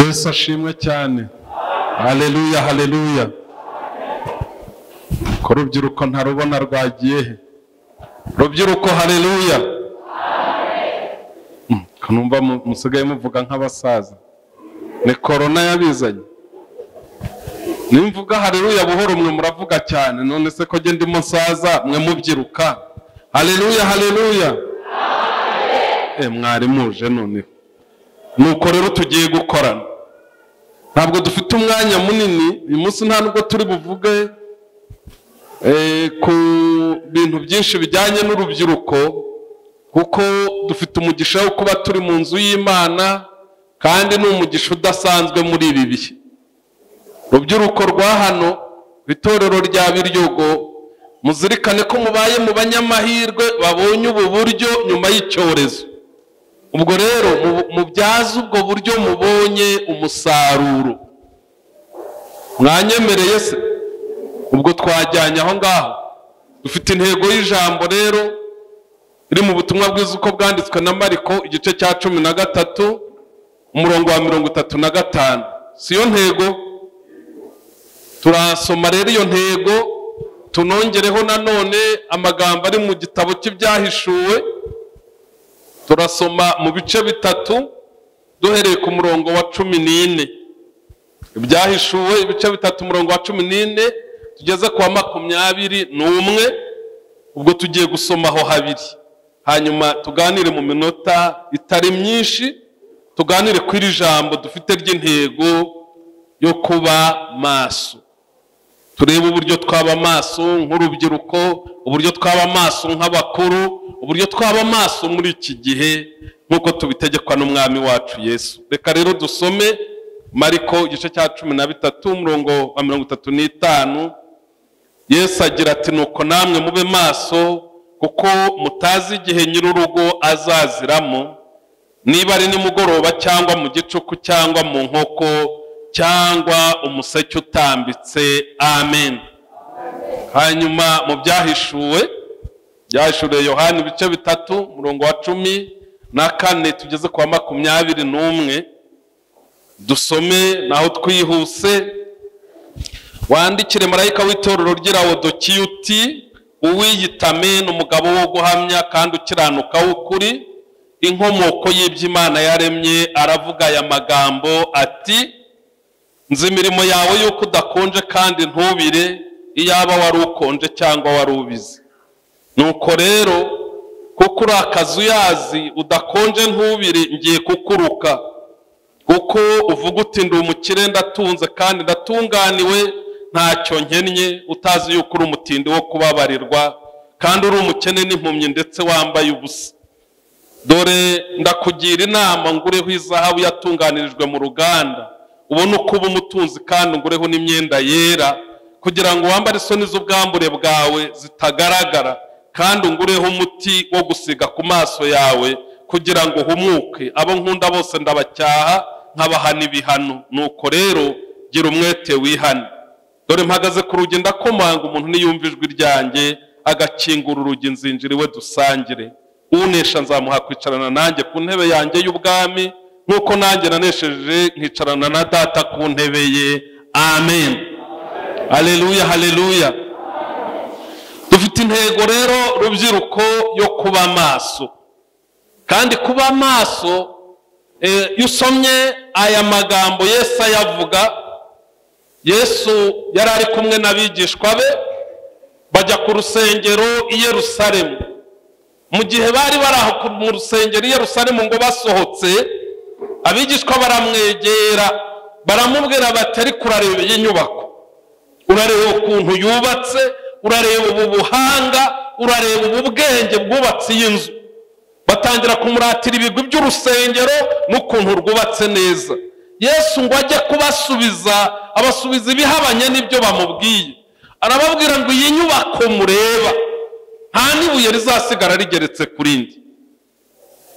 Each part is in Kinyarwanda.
Yesu ashimwe cyane. Haleluya, haleluya. Ko rubyiruko ntarubona rwagiye he? Rubyiruko, haleluya. Kanumva musigaye muvuga nk'abasaza. Ni corona yabizanye. Nimvuga haleluya buhoro mwe muravuga cyane, none se ko gende ndimo nsaza mwe mubyiruka. Haleluya, haleluya. Mwari muje none. Nuko rero tugiye gukorana. Ntabwo dufite umwanya munini, uyu munsi nta nubwo turi buvuge ku bintu byinshi bijyanye n'urubyiruko, kuko dufite umugisha wo kuba turi mu nzu y'Imana, kandi ni umugisha udasanzwe muri ibi bihe. Rubyiruko rwa hano, itorero rya Biryogo, muzirikane ko mubaye mu banyamahirwe babonye ubu buryo nyuma y'icyorezo. Ubwo rero mubyaze ubwo buryo mubonye umusaruro. Mwanyemereye se? Ubwo twajyanye aho ngaho. Dufite intego y'ijambo rero iri mu butumwa bwiza uko bwanditswe na Mariko igice cya 13 umurongo wa 35. Siyo ntego? Turasoma rero iyo ntego, tunongereho nanone amagambo ari mu gitabo cy'ibyahishuwe. Turasoma mu bice bitatu duhereye ku murongo wa 14. Ibyahishuwe ibice bitatu umurongo wa 14 tugeze ku wa 21. Ubwo tugiye gusoma aho habiri, hanyuma tuganire mu minota itari myinshi, tuganire ku iri jambo dufite ry'intego yo kuba maso. Turebe uburyo twaba maso nk'urubyiruko, uburyo twaba maso nk'abakuru, uburyo twaba maso muri iki gihe nk'uko tubitegekwa n'Umwami wacu Yesu. Reka rero dusome Mariko igice cya 13 umurongo wa 35. Yesu agira ati: nuko namwe mube maso, kuko mutazi igihe nyir'urugo azaziramo, niba ari nimugoroba cyangwa mu gicuku cyangwa mu nkoko cyangwa umuseke utambitse. Amen. Hanyuma mu byahishuwe, byahishuriwe Yohana ibice bitatu umurongo wa 14 tugeze ku wa 21. Dusome naho twihuse. Wandikire marayika w'itorero ry'i Lawodokiya uti: uwiyita Amen, umugabo wo guhamya kandi ukiranuka w'ukuri, inkomoko y'iby'Imana yaremye, aravuga aya magambo ati: nzi imirimo yawe yuko udakonje kandi ntubire, iyaba wari ukonje cyangwa wari ubize. Nuko rero kuko uri akazuyazi udakonje ntubire, ngiye kukuruka, kuko uvuga uti ndi umukire ndatunze kandi ndatunganiwe, ntacyo nkennye, utazi yuko uri umutindi wo kubabarirwa, kandi uri umukene n'impumyi ndetse wambaye ubusa. Dore ndakugira inama, ngureho izahabu yatunganirijwe mu ruganda, ubone uko uba umutunzi, kandi ngureho n'imyenda yera, kugira ngo wambare isoni z'ubwambure bwawe zitagaragara, kandi ungureho umuti wo gusiga ku maso yawe, kugira ngo uhumuke. Abo nkunda bose ndabacyaha nkabahana ibihano. Nuko rero gira umwete wihane. Dore mpagaze ku rugi ndakomanga, umuntu niyumva ijwi ryanjye agakingura urugi, nzinjira iwe dusangire. Unesha nzamuha kwicarana nanjye ku ntebe yanjye y'ubwami, nk'uko nanjye nanesheje nkicarana na Data ku ntebe ye. Amen. Haleluya, haleluya. Dufite intego rero rubyiruko yo kuba maso. Kandi kuba maso, iyo usomye aya magambo Yesu ayavuga, Yesu yari ari kumwe n'abigishwa be bajya ku rusengero i Yerusalemu. Mu gihe bari bari aho mu rusengero i Yerusalemu ngo basohotse, abigishwa baramwegera baramubwira bati: ariko urareba iyi nyubako, urareba ukuntu yubatse, urareba ubu buhanga, urareba ubu bwenge bwubatse iyi nzu. Batangira kumuratira ibigwi by'urusengero n'ukuntu rwubatse neza. Yesu ngo ajye kubasubiza, abasubiza ibihabanye n'ibyo bamubwiye. Arababwira ngo iyi nyubako mureba nta n'ibuye rizasigara rigeretse ku rindi.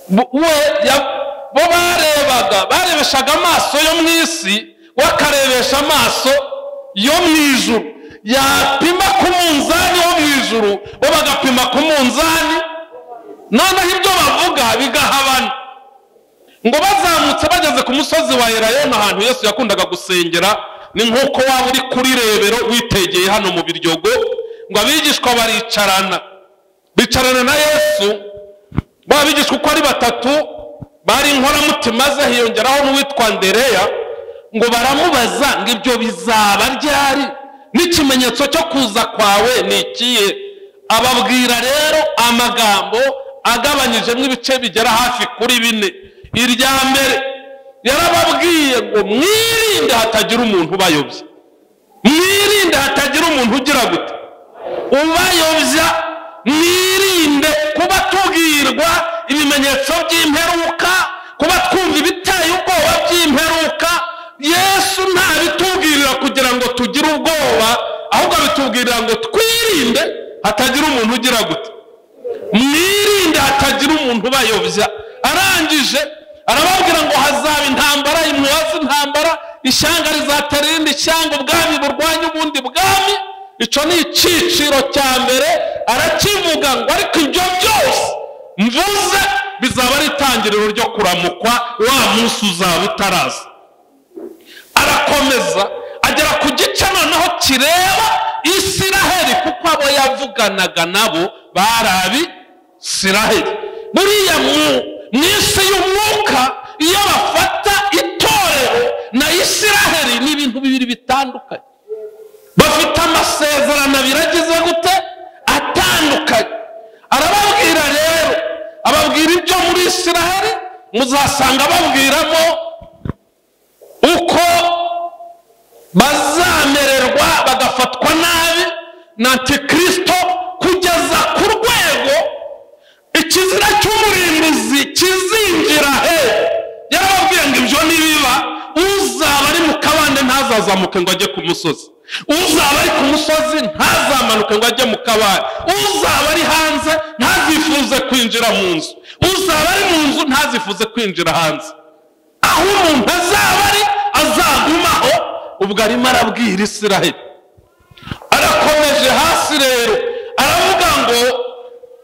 Bo barebaga, barebeshaga amaso yo mu isi, we akarebesha amaso yo mu ijuru. Yapima ku munzani wo mu ijuru, bo bagapima ku munzani, noneho ibyo bavuga bigahabana. Ngo bazamutse bageze ku musozi wa Elayono, ahantu Yesu yakundaga gusengera, ni nk'uko waba uri kuri Rebero witegeye hano mu Biryogo, ngo abigishwa baricarana, bicarana na Yesu. Ba bigishwa uko ari batatu bari inkoramutima ze, hiyongeraho n'uwitwa Andereya, ngo baramubaza ngo ibyo bizaba ryari, n'ikimenyetso cyo kuza kwawe ni ikihe? Ababwira rero amagambo agabanyijemo ibice bigera hafi kuri 4. Irya mbere yarababwiye ngo mwirinde hatagira umuntu ubayobya, mwirinde hatagira umuntu ugira gute ubayobya, mwirinde kuba tubwirwa ibimenyetso by'imperuka, kuba twumva ibiteye ubwoba by'imperuka. Yesu ntabitubwirira kugira ngo tugire ubwoba, ahubwo abitubwirira ngo twirinde hatagira umuntu ugira gute, mwirinde hatagira umuntu ubayobya. Arangije arababwira ngo hazaba intambara, imwazi intambara, ishyanga rizatera irindi shyanga, ubwami burwanya ubundi bwami. Icyo ni icyiciro cya mbere. Arakivuga ngo ariko ibyo byose mvuze bizaba ari itangiriro ryo kuramukwa, wa munsi uzaba utaraza. Arakomeza agera ku gice noneho kireba Isiraheli, kuko abo yavuganaga nabo bari Abisiraheli. Buriya mu isi y'umwuka iyo bafata itorero na Isiraheli ni ibintu bibiri bitandukanye, bafite amasezerano abiri agize gute atandukanye. Arababwira rero, ababwira ibyo muri Isiraheli, muzasanga babwiramo uko bazamererwa bagafatwa nabi na Antikristo, kugeza ku rwego ikizira cy'umurimbuzi kizinjira he. Yarababwiye ngo ibyo nibiba, uzaba ari mu kabande ntazazamuke ngo ajye ku musozi, uzaba ari ku musozi ntazamanuke ngo ajye mu kabande, uzaba ari hanze ntazifuze kwinjira mu nzu, uzaba ari mu nzu ntazifuze kwinjira hanze. Aho umuntu azaba ari azagumaho. Ubwo arimo arabwira Isiraheli. Arakomeje hasi rero aravuga ngo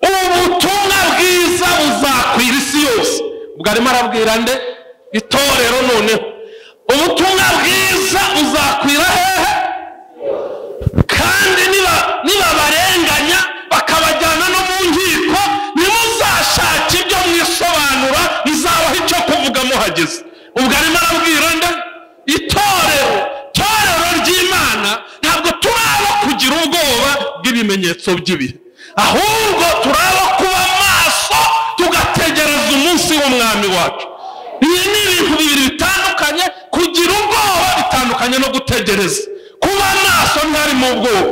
ubutumwa bwiza buzakwira isi yose. Ubwo arimo arabwira nde? Itorero. Noneho ubutumwa bwiza buzakwira hehe? Kandi nibabarenganya bakabajyana no mu nkiko, ntimuzashake ibyo mwisobanura, bizabaho icyo kuvuga muhageze. Ubwo arimo arabwira nde? Itorero. Itorero ry'Imana ntabwo turaba kugira ubwoba bw'ibimenyetso by'ibihe, ahubwo turaba kuba maso tugategereza umunsi w'umwami wacu. Ibi ni ibintu bibiri bitandukanye. Kugira ubwoba bitandukanye no gutegereza. Kuba maso ntiharimo ubwoba.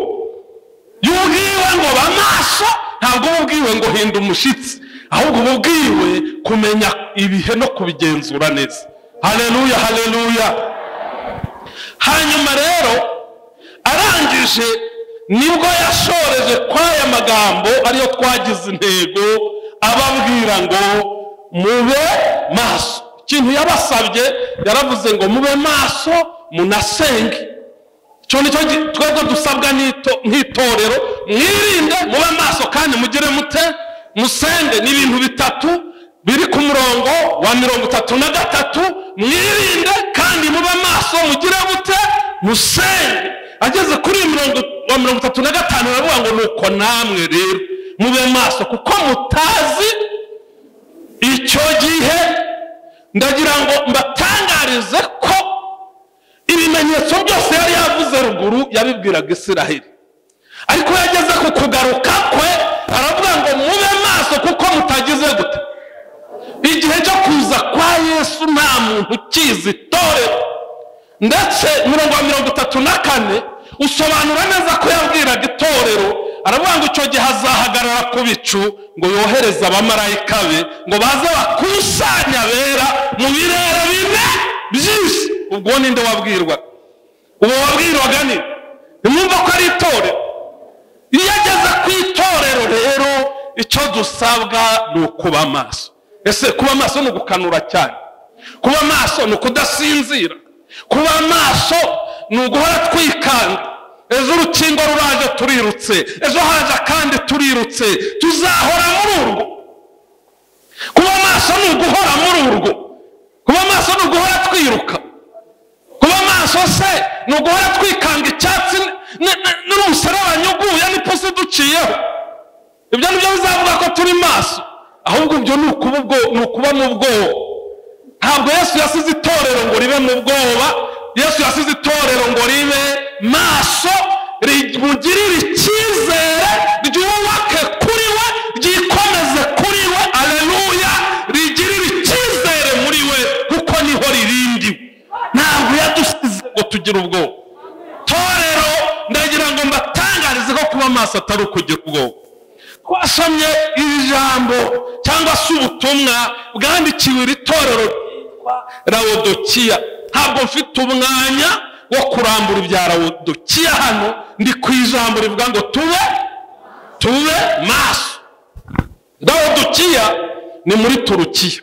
Iyo ubwiwe ngo ba maso, ntabwo uba ubwiwe ngo hinda umushyitsi, ahubwo uba ubwiwe kumenya ibihe no kubigenzura neza. Haleluya, haleluya. Hanyuma rero arangije nibwo yashoreje kwaya magambo ariyo twagize intego, ababwira ngo mube maso. Ikintu yabasabye yaravuze ngo mube maso munasenge. Icyo nicyo twebwe dusabwa nk'itorero, mwirinde mube maso kandi mugire mute musenge. Ni ibintu bitatu biri ku murongo wa 33: mwirinde kandi mube maso mugire mute musenge. Ageze kuri murongo wa 35 aravuga ngo nuko namwe rero mube maso kuko mutazi icyo gihe. Ndagira ngo mbatangarize ko ibimenyetso byose yari yavuze ruguru yabibwiraga Isiraheli, ariko yageze ku kugaruka kwe aravuga ngo mube maso kuko mutagize gute. Igihe cyo kuza kwa Yesu nta muntu ukizi itorero. Ndetse murongo wa 34 usobanura neza ko yabwiraga itorero, aravuga ngo icyo gihe azahagarara ku bicu ngo yohereze abamarayika be ngo baze bakusanya abera mu birere bine by'isi. Ubwo ninde wabwirwaga? Uwo wabwirwaga ni nimwumva ko ari itorero. Iyo ageze ku itorero rero icyo dusabwa ni ukuba maso. Ese kuba maso ni ugukanura cyane, kuba maso ni ukudasinzira, kuba maso ni uguhora twikanga. Ejo urukingo ruraje turirutse, ejo haje kandi turirutse, tuzahora muri urwo. Kuba maso ni uguhora muri urwo. Kuba maso ni uguhora Ni uguhora twikanga icyatsi n'umuserebanya uguye n'ipusi duciyeho? Ibyo nibyo bizavuga ko turi maso? Ahubwo ibyo ni ukuba mu bwoba. Ntabwo Yesu yasize itorero ngo ribe mu bwoba. Yesu yasize itorero ngo ribe maso, rimugirire icyizere, ryubake kuri we, ryikomeze kuri we. Aleluya! Rigirire icyizere muri we, kuko niho ririndiwe. Ntabwo yadusize ngo tugire ubwoba. Torero, ndagira ngo mbatangarize ko kuba maso atari ukugira ubwoba. Twasomye iri jambo cyangwa se ubutumwa bwandikiwe iri torero ryitwa Lawodokiya. Ntabwo mfite umwanya wo kurambura ibya Lawodokiya hano, ndi ku ijambo rivuga ngo tube maso. Lawodokiya ni muri Turukiya,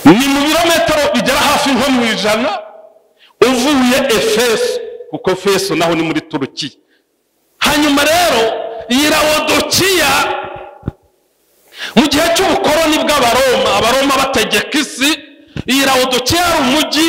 ni mu birometero bigera hafi nko mu 100 uvuye Efeso, kuko Efeso naho ni muri Turukiya. Hanyuma rero iyi Lawodokiya mu gihe cy'ubukoroni bw'Abaroma, Abaroma bategeka isi, iyi Lawodokiya yari umujyi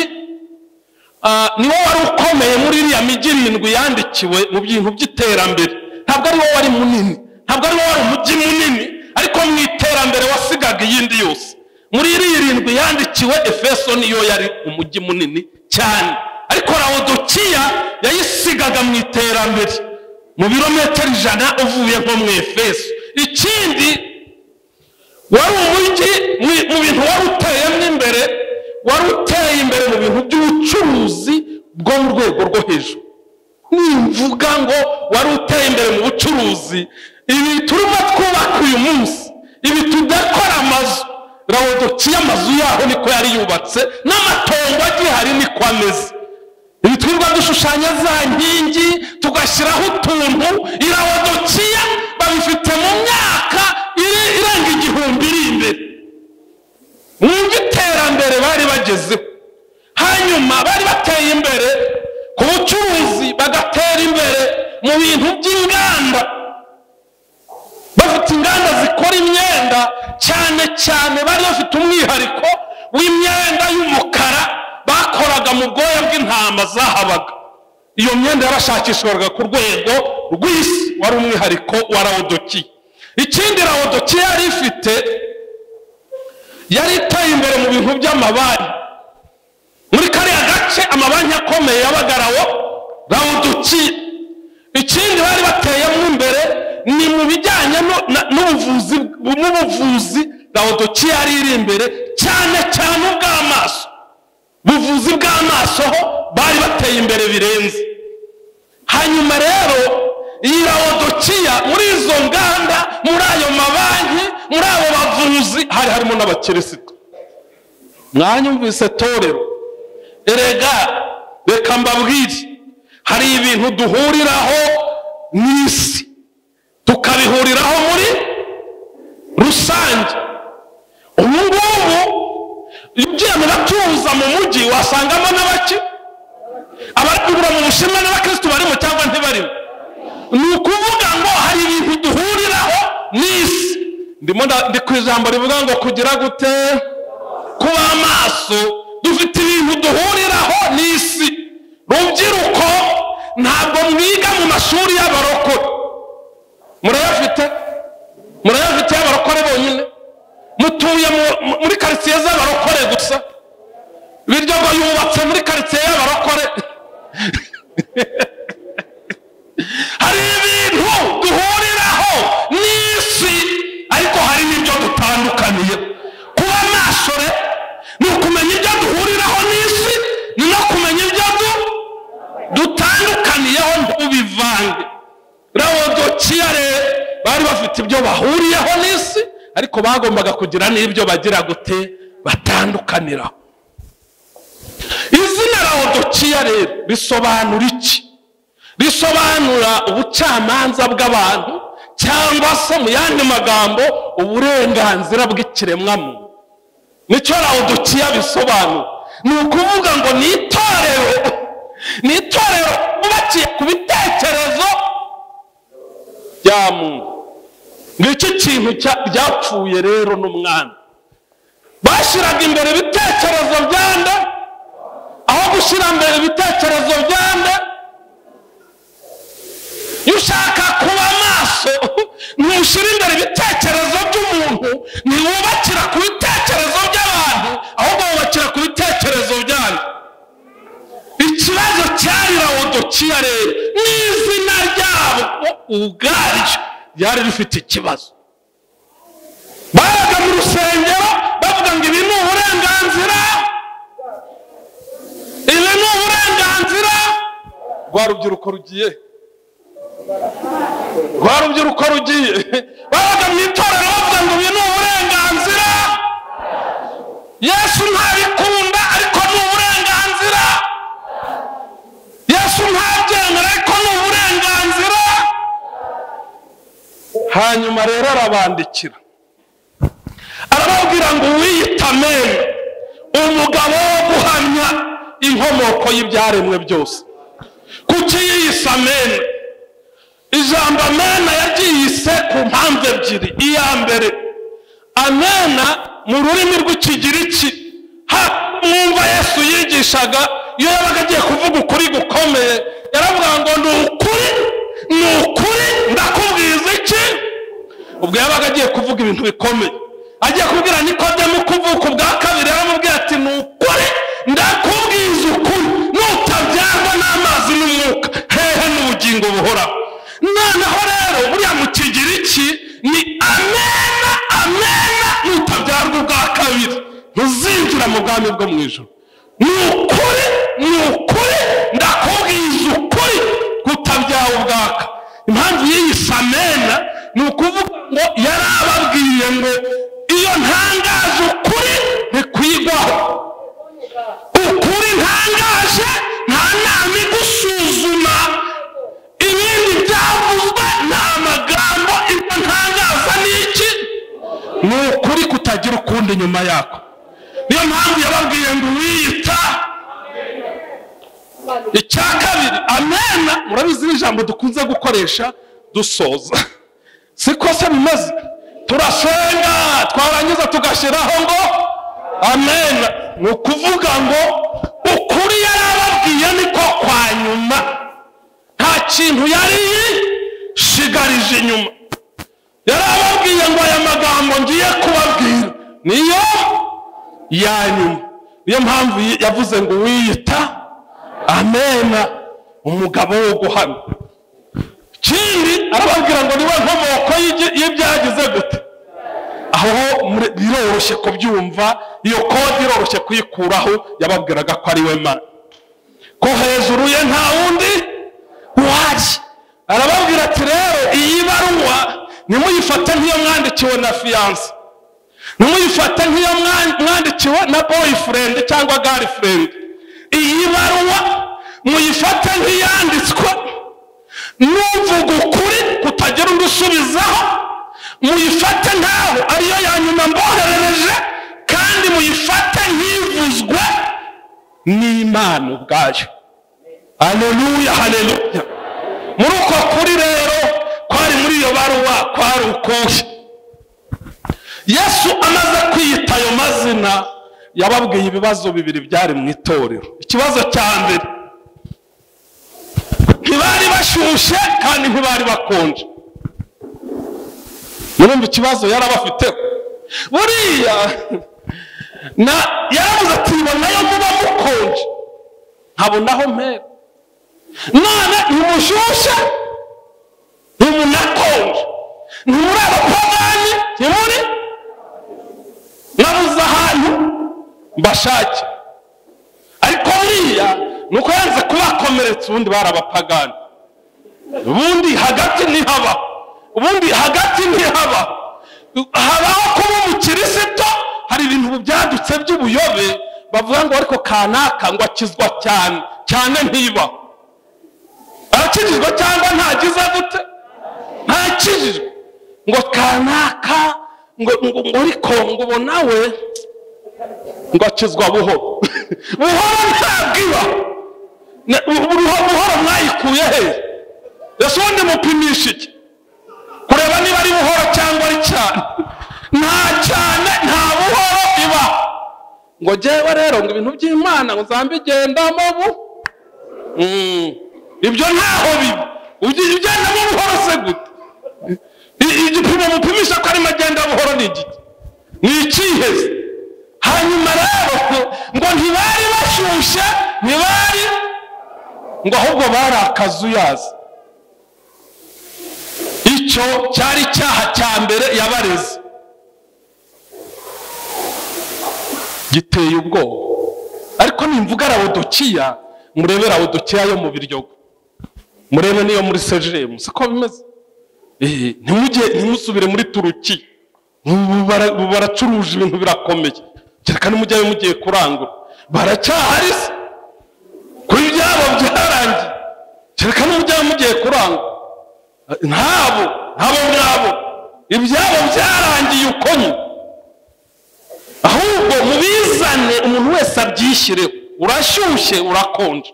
niwo wari ukomeye muri iriya mijyi 7 yandikiwe mu bintu by'iterambere. Ntabwo ari wo wari munini, ntabwo ari wo wari umujyi munini, ariko mu iterambere wasigaga iyindi yose. Muri iriya 7 yandikiwe, Efeso niyo yari umujyi munini cyane, ariko Lawodokiya yayisigaga mu iterambere mu birometero 100 uvuye nko mu Efeso. Ikindi, wari umujyi mu bintu wari uteyemo imbere, wari uteye imbere mu bintu by'ubucuruzi bwo mu rwego rwo hejuru. Nimvuga ngo wari uteye imbere mu bucuruzi, ibi turimo twubaka uyu munsi, ibi tudakora amazu, Lawodokiya amazu yaho niko yari yubatse, n'amatongo agihari niko ameze. Ibi twirirwa dushushanya za nkingi tugashyiraho utuntu, Lawodokiya babifite mu myaka irenga 1000 iri imbere. Mwumve iterambere bari bagezeho. Hanyuma bari bateye imbere ku bucuruzi, bagatera imbere mu bintu by'inganda, bafite inganda zikora imyenda, cyane cyane bari bafite umwihariko w'imyenda y'umukara bakoraga mu bwoya bw'intama zahabaga. Iyo myenda yarashakishwaga ku rwego rw'isi, wari umwihariko wa Lawodokiya. Ikindi Lawodokiya yari ifite, yari iteye imbere mu bintu by'amabanki. Muri kariya gace amabanki akomeye yabaga Lawodokiya. Ikindi bari bateyemo imbere ni mu bijyanye n'ubuvuzi. Lawodokiya yari iri imbere cyane cyane ubw'amaso. Buvuzi bw'amaso ho bari bateye imbere birenze. Hanyuma rero iyi Lawodokiya muri izo nganda, muri ayo mabanki, muri abo bavuzi, hari harimo n'abakirisitu. Mwanyumvise torero? Erega reka mbabwire, hari ibintu duhuriraho n'isi, tukabihuriraho muri rusange. Ubu ngubu ugiye mu batuza mu mujyi wasangamo n'abaki, abarigura mu Bushinwa n'abakristu barimo cyangwa ntibarimo. Ni ukuvuga ngo hari ibintu duhuriraho n'isi. Ndimo ndi ku ijambo rivuga ngo kugira gute? Kuba maso. Dufite ibintu duhuriraho n'isi. Rubyiruko, ntabwo mwiga mu mashuri y'abarokore. Murayafite? Murayafite y'abarokore bonyine? Mutuye muri karitsiye z'abarokore gusa? Biryogo yubatse muri karitsiye y'abarokore. Hari ibintu duhuriraho n'isi, ariko hari n'ibyo dutandukaniye. Kuba maso ni ukumenya ibyo duhuriraho n'isi, ni no kumenya ibyo dutandukaniyeho, ntubivange. Lawodokiya rero bari bafite ibyo bahuriyeho n'isi, ariko bagombaga kugira n'ibyo bagira gute batandukaniraho. Izina Lawodokiya rero risobanura iki? Risobanura ubucamanza bw'abantu, cyangwa se mu yandi magambo uburenganzira bw'ikiremwamuntu. Nicyo Lawodokiya bisobanura. Ni ukuvuga ngo ni itorero, ni itorero bubakiye ku bitekerezo bya muntu. Ngicyo kintu ryapfuye rero n'umwana. Bashyiraga imbere ibitekerezo byanda, Aho gushyira mbere ibitekerezo byande. Iyo ushaka kuba maso ntushyira imbere ibitekerezo by'umuntu, ntiwubakira ku bitekerezo by'abantu, ahubwo wubakira ku bitekerezo byanyu. Ikibazo cyari Laodikiya rero n'izina ryabo ubwaryo ryari rifite ikibazo. Babaga mu rusengero bavuga ngo ibi ni uburenganzira, ibi ni uburenganzira. Rwa rubyiruko rugiye, rwa rubyiruko rugiye. Babaga mu itorero bavuga ngo ibi ni uburenganzira, Yesu ntabikunda ariko ni uburenganzira, Yesu ntabyemera ariko ni uburenganzira. Hanyuma rero arabandikira arababwira ngo uwiyita Amena, umugabo wo guhamya inkomoko y'ibyaremwe byose. Kuki yiyise Amena? Ijambo Amena yaryiyise ku mpamvu ebyiri. Iya mbere, Amena mu rurimi rw'Ikigiriki, mwumva Yesu yigishaga iyo yabaga agiye kuvuga ukuri gukomeye, yaravuga ngo ni ukuri, ni ukuri ndakubwiza iki. Ubwo yabaga agiye kuvuga ibintu bikomeye, agiye kubwira Nikodemu kuvuka ubwa kabiri, yaramubwira ati ni ukuri ndakubwiza ukuri, nutabyarwa n'amazi n'umwuka hehe n'ubugingo buhoraho. Noneho rero buriya mu Kigiriki ni amena, amena, nutabyarwa ubwa kabiri ntuzinjira mu bwami bwo mu ijuru. Ni ukuri, ni ukuri ndakubwiza ukuri kutabyawe ubwaka. Impamvu yiyise Amena ni ukuvuga ngo yarababwiye ngo iyo ntangaje ukuri ntikwigwaho, ukuri ntangaje nta nama igusuzuma, ibindi byavuzwe ni amagambo, ibyo ntangaza ni iki? Ni ukuri kutagira ukundi nyuma yako. Niyo mpamvu yababwiye ngo uwiyita. Icya kabiri, amena murabizi ni ijambo dukunze gukoresha dusoza, siko se bimeze? Turasenga twarangiza tugashyiraho ngo amena. Ni ukuvuga ngo ukuri yarababwiye niko kwa nyuma, nta kintu yari yishigarije inyuma. Yarababwiye ngo aya magambo ngiye kubabwira niyo ya nyuma. Niyo mpamvu yavuze ngo uwiyita Amena, umugabo wo guhamya. Ikindi arababwira ngo niwe nkomoko y'ibyagize gute. Aho biroroshye kubyumva, iyo kode iroroshye kuyikuraho. Yababwiraga ko ari we Mana, ko hejuru ye nta wundi uhari. Arababwira ati rero iyi baruwa ntimuyifate nk'iyo mwandikiwe na fiyanse, ntimuyifate nk'iyo mwandikiwe na boyfriend cyangwa girlfriend. Iyi baruwa muyifate nk'iyanditswe n'uvuga ukuri kutagira undi usubizaho, muyifate nkaho ariyo ya nyuma mboherereje, kandi muyifate nk'ivuzwe n'Imana ubwayo. Haleluya, haleluya. Muri uko kuri rero kwari muri iyo baruwa kwari ukuhe. Yesu amaze kwiyita ayo mazina yababwiye ibibazo bibiri byari mu itorero. Ikibazo cya mbere, ntibari bashyushye kandi ntibari bakonje. Murumva ikibazo yarabafiteho. Buriya na yaravuze ati nayo muba mukonje nkabonaho mpera, none ntimushyushye ntimunakonje, ntimuri abapagani, ntimuri nabuze ahantu mbashake. Ariko buriya nuko yanze kubakomeretsa, ubundi bari abapagani, ubundi hagati ntihaba, ubundi hagati ntihaba, habaho kuba umukirisito. Hari ibintu byadutse by'ubuyobe bavuga ngo ariko kanaka ngo akizwa cyane cyane, ntiba arakijijwe cyangwa ntagize gute, ntakijijwe, ngo kanaka ngo ariko ngo nawe ngo akizwa buhoro buhoro ntabwo iba buhoro. Mwayikuye he? Ese ubundi mupimisha iki kureba niba ari buhoro cyangwa ari cyane? Nta cyane nta buhoro iba. Ngo jyewe rero ngo ibintu by'Imana ngo nzambigendamo bu ibyo ntaho biba. Ugendamo buhoro se gute? Igipimo mupimisha ko arimo agenda buhoro ni igiki? Ni ikiheze. Hanyuma rero ngo ntibari bashyushye, ntibari ngo ahubwo bari akazuyazi. Icyo cyari icyaha cya mbere yabareze, giteye ubwoba. Ariko nimvuga Laodikiya, murebe Laodikiya yo mu Biryogo, murebe niyo muri Sejemu, siko bimeze. Ntimujye, ntimusubire muri Turuki, baracuruje ibintu birakomeye. Kereka nimujyayo mugiye kurangura, baracyahari se? Kuri byabo byarangiye. Kereka nimujyayo mugiye kurangura, ntabo mwabo ibyabo byarangiye uko nyine. Ahubwo mubizane, umuntu wese abyishyireho. Urashyushye, urakonje.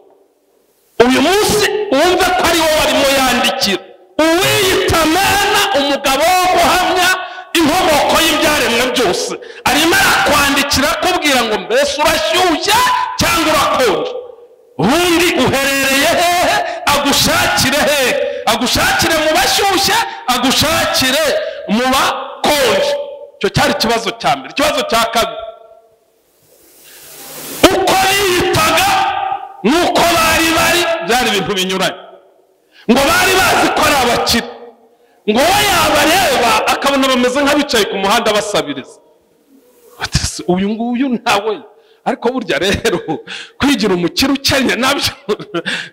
Uyu munsi wumve ko ari wowe arimo yandikira. Uwiyita Mana, umugabo wo guhamya inkomoko y'ibyaremwe byose, arimo arakwandikira akubwira ngo mbese urashyushye cyangwa urakonje? Ubundi uherereye hehe? Agushakire hehe? Agushakire mu bashyushye, agushakire mu bakonje. Icyo cyari ikibazo cya mbere. Ikibazo cya kabiri, uko biyitaga nuko bari bari byari ibintu binyuranye. Ngo bari bazi ko ari abakire, ngo we yabareba akabona bameze nk'abicaye ku muhanda basabiriza. Uyu nguyu ntawe. Ariko burya rero kwigira umukire ukennye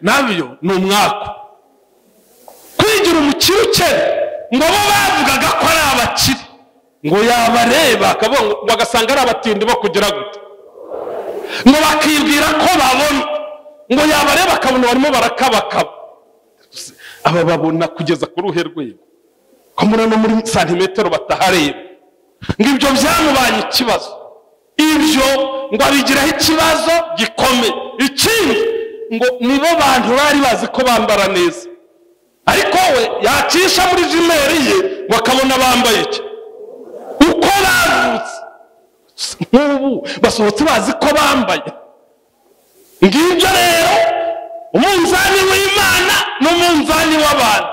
nabyo ni umwaku. Kwigira umukire ukennye, ngo bo bavugaga ko ari abakire, ngo yabareba ngo agasanga ari abatindi bo kugira gute, ngo bakibwira ko babona, ngo yabareba akabona barimo barakabakaba. Aba babona kugeza ku ruhe rwego ko muri no muri santimetero batahareba. Ngo ibyo byamubanye ikibazo, ibyo ngo abigiraho ikibazo gikomeye. Ikindi ngo nibo bantu bari bazi ko bambara neza, ariko we yacisha muri jimeri ye ngo akabona bambaye iki, uko bavutse nk'ubu basohotse bazi ko bambaye. Ngibyo rero umunzani w'Imana n'umunzani w'abantu.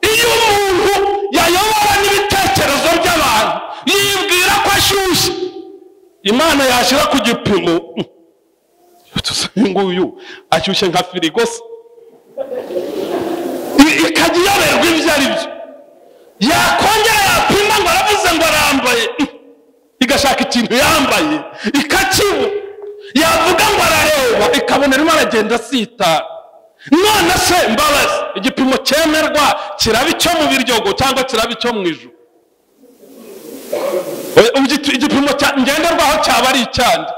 Iyo umuntu yayobowe n'ibitekerezo by'abantu, yibwira ko ashyushye, Imana yashyira ku gipimo, nguyu ashyushye nka firigo se, ikajya iyoberwa ibyo ari byo. Yakongera yapima ngo aravuze ngo arambaye, igashaka ikintu yambaye ikakibura. Yavuga ngo arareba, ikabona arimo aragenda asitara. None se mbabazi, igipimo cyemerwa kiraba icyo mu Biryogo cyangwa kiraba icyo mu ijuru? Igipimo ngenderwaho cyaba ari icyande.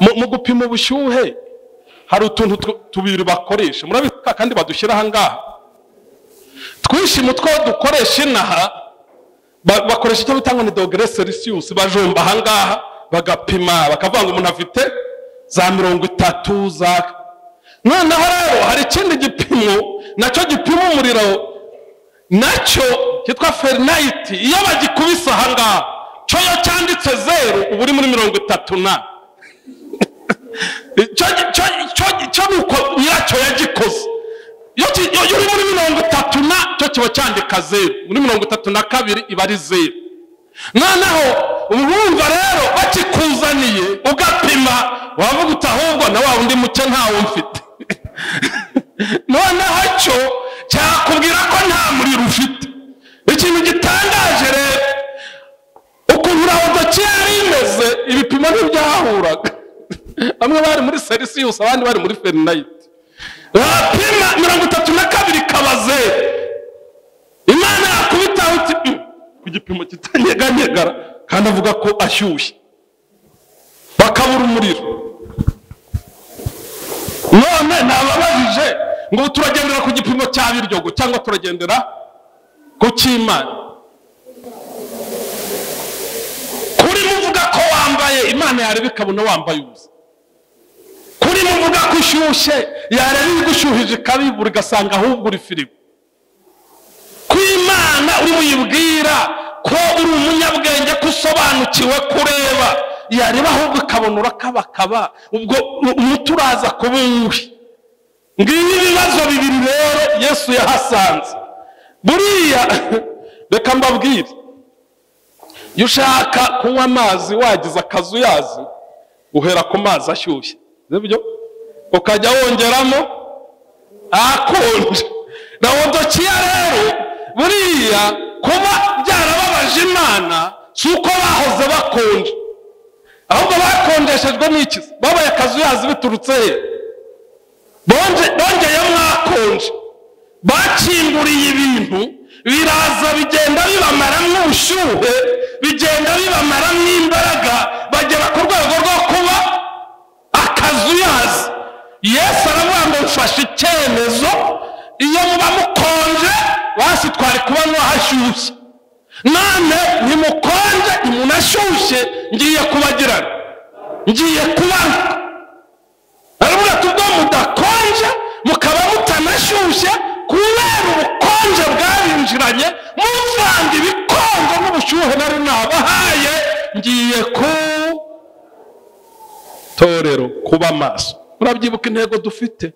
Mu gupima ubushyuhe hari utuntu tubiri bakoresha, murabika kandi badushyira aha ngaha. Twinshi mu two dukoresha inaha bakoresha icyo bita ngo ni dogere Celsius, bajomba aha ngaha bagapima bakavuga ngo umuntu afite za 30 za. Noneho rero hari ikindi gipimo nacyo gipima umuriro, nacyo cyitwa Fahrenheit. Iyo bagikubise aha ngaha cyo yo cyanditse 0, ubu uri muri 30 na cyo nuko nyiracyo yagikoze. Iyo uri muri 30 na cyo kiba cyandika 0, muri 32 iba ari 0. Noneho urumva rero bakikuzaniye ugapima, wavuga uti ahubwo na wa undi muke ntawo mfite. Noneho cyo cyakubwira ko nta muriro ufite. Ikintu gitangaje rero, ukuntu Laodikiya yari imeze, ibipimo ntibyahuraga. Bamwe bari muri Celsius, abandi bari muri Fahrenheit. Bapima 32 ikaba 0. Imana yakubitaho uti ku gipimo kitanyeganyegara, kandi avuga ko ashyushye, bakabura umuriro. None nababajije ngo turagendera ku gipimo cya Biryogo cyangwa turagendera ku cy'Imana? Kuri muvuga ko wambaye, Imana yareba ikabona wambaye ubusa. Kuri muvuga ko ushyushye, yareba igushyuhije ikabibura, igasanga ahubwo uri firigo. Ku Imana uri muyibwira ko uri umunyabwenge, ko usobanukiwe kureba, yareba ahubwo ikabona urakabakaba, ubwo umuti uraza kuba uwuhe? Ngibi ibibazo bibiri rero Yesu yahasanze. Buriya reka mbabwire, iyo ushaka kunywa amazi wagize akazuyazi, uhera ku mazi ashyushye, sibyo? Ukajya wongeramo akonje. Laodikiya rero buriya kuba byarababaje Imana si uko bahoze bakonje, ahubwo bakondeshejwe n'iki? Babaye akazuyazi biturutse he? Bongeyemo akonje, bakinguriye ibintu biraza bigenda bibamaramo ubushyuhe, bigenda bibamaramo imbaraga, bagera ku rwego rwo kuba akazuyazi. Yesu aravuga ngo mfashe icyemezo, iyo muba mukonje basi twari kuba mwahashyushye, none ntimukonje ntimunashyushye, ngiye kubagirana, ngiye kubaruka. Aravuga ati ubwo mudakonje mukaba mutanashyushye, kubera ubukonje bwabinjiranye, muvanga ibikonje n'ubushyuhe nari nabahaye, ngiye ku torero kuba maso. Murabyibuka intego dufite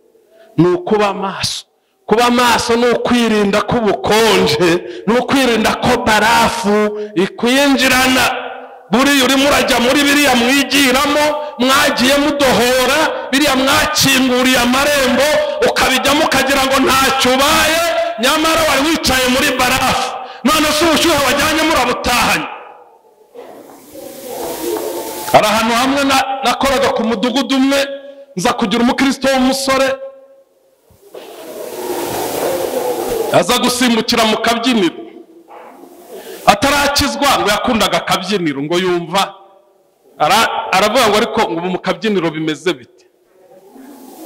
ni ukuba maso. Kuba maso ni ukwirinda ko ubukonje, ni ukwirinda ko barafu ikwinjirana. Buriya urimo urajya muri biriya mwigiramo, mwagiye mudohora, biriya mwakinguriye amarembo, ukabijyamo ukagira ngo ntacyo ubaye, nyamara wari wicaye muri barafu. None se ubushyuhe wajyanye murabutahanye? Hari ahantu hamwe nakoraga ku mudugudu umwe, nza kugira umukristo w'umusore aza gusimbukira mu kabyiniro. Atarakizwa ngo yakundaga akabyiniro, ngo yumva aravuga ngo ariko ngo mu kabyiniro bimeze bite,